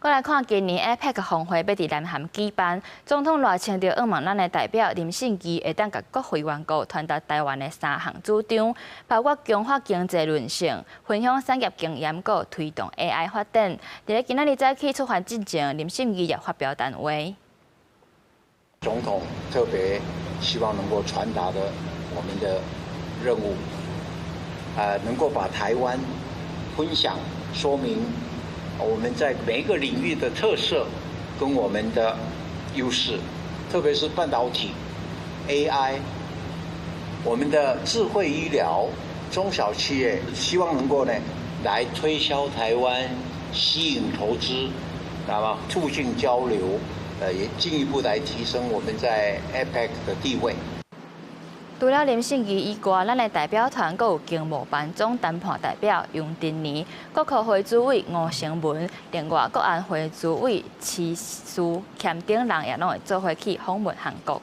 過來看，今年 APEC 峰會欲佇南韓舉辦，總統賴清德向望咱的代表林信義會當共國會員國傳達臺灣的三項主張，包括強化經濟韌性、分享產業經驗、閣推動 AI 發展。佇咧今仔日早起出發進前，林信義也發表談話。總統特別希望能夠傳達的我們的任務，能夠把臺灣分享說明我們在每一個領域的特色跟我們的優勢，特別是半導體、AI、我們的智慧醫療、中小企業，希望能夠呢來推銷臺灣，吸引投資，那麼促進交流，也進一步來提升我們在 APEC 的地位。除了林信義以外，咱的代表團閣有經貿辦總談判代表楊振寧、國科會主委吳成文，另外國安會主委徐斯儉等人也攏會做伙去訪問韓國。